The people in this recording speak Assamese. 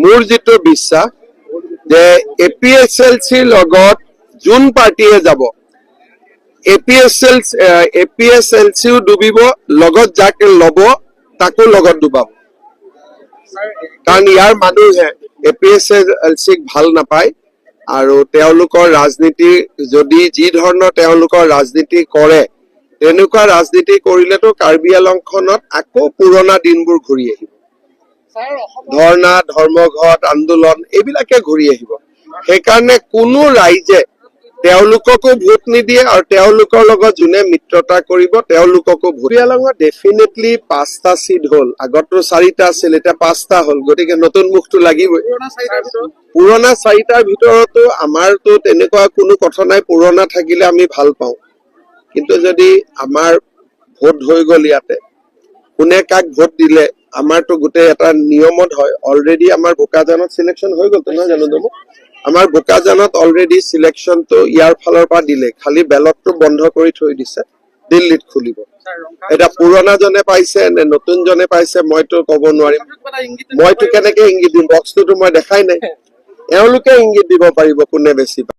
মোৰ যিটো বিশ্বাস যে এপিএছএলচিৰ লগত যোন পাৰ্টীয়ে যাব, এপিএছএলচিও ডুবিব, লগত যাক ল'ব তাকো লগত ডুবাব। কাৰণ ইয়াৰ মানুহে এপিএছএলচিক ভাল নাপায় আৰু তেওঁলোকৰ ৰাজনীতি যদি যি ধৰণৰ তেওঁলোকৰ ৰাজনীতি কৰে, তেনেকুৱা ৰাজনীতি কৰিলেতো কাৰ্বি আলংখনত আকৌ পুৰণা দিনবোৰ ঘূৰি আহিব। ধৰ্ণা, ধৰ্মঘট, আন্দোলন এইবিলাকে ঘূৰি আহিব। সেইকাৰণে কোনো ৰাইজে তেওঁলোককো ভোট নিদিয়ে আৰু তেওঁলোকৰ লগত যোনে মিত্ৰতা কৰিব, তেওঁলোককো ভোট। কাৰ্বি আলঙত ডেফিনেটলি পাঁচটা চিট হ'ল। আগততো চাৰিটা আছিল, এতিয়া পাঁচটা হ'ল। গতিকে নতুন মুখটো লাগিবই। পুৰণা চাৰিটাৰ ভিতৰতো আমাৰতো তেনেকুৱা কোনো কথা নাই। পুৰণা থাকিলে আমি ভাল পাওঁ। কিন্তু যদি আমাৰ ভোট হৈ গ'ল, ইয়াতে কোনে কাক ভোট দিলে, আমাৰতো গোটেই এটা নিয়মত হয়। অলৰেডি আমাৰ বোকাজানত চিলেকশ্যন হৈ গ'লতো, নহয় জানো দমু? আমাৰ বোকাজানত অলৰেডি চিলেকশ্যনটো ইয়াৰ ফালৰ পৰা দিলে, খালি বেলটটো বন্ধ কৰি থৈ দিছে, দিল্লীত খুলিব। এতিয়া পুৰণাজনে পাইছে নে নতুনজনে পাইছে, মইতো ক'ব নোৱাৰিম। মইতো কেনেকে ইংগিত দিম? বক্সটোতো মই দেখাই নাই। এওঁলোকে ইংগিত দিব পাৰিব কোনে বেছি পায়।